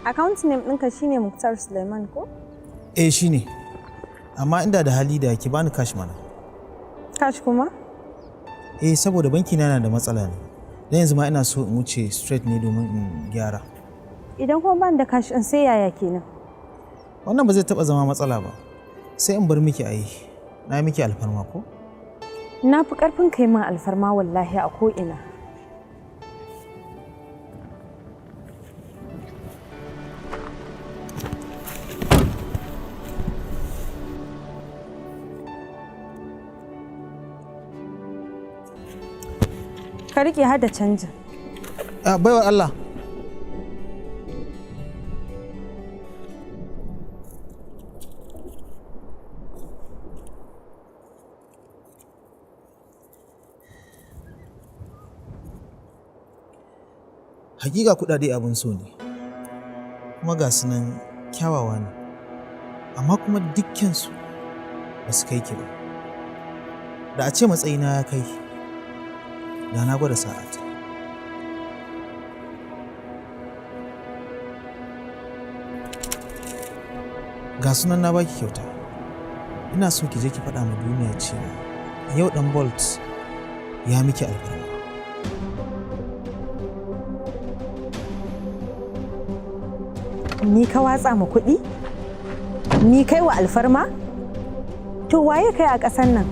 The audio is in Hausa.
Account name ɗinka shine Muktar Suleiman ko? Eh, shine. Amma inda da hali da ki bani cash mana. Cash kuma? Eh, saboda banki na yana da matsala ne. Dan yanzu ma ina so in wuce straight ne domin in gyara. Idan kuma ban da cash in sai yaya kenan? Wannan ba zai taba zama matsala ba. Sai in bar miki ayi. Na yi miki alfarma ko? Na fi ƙarfin kai min alfarma wallahi a ko'ina. Ka riƙe har da canjin. Ah, baiwar Allah. Hakika kuɗaɗe abin so ne, kuma ga su nan kyawawa ne, amma kuma dukkansu ba su kai ki ba. Da a ce matsayina ya kai, da na gwada sa'ata. Ga sunan na baki kyauta. Ina so ki je ki faɗa ma duniya cewa yau ɗan Bolt ya miki alfarma. Ni ka watsa ma kuɗi? Ni kai wa alfarma? To waye kai a ƙasan nan?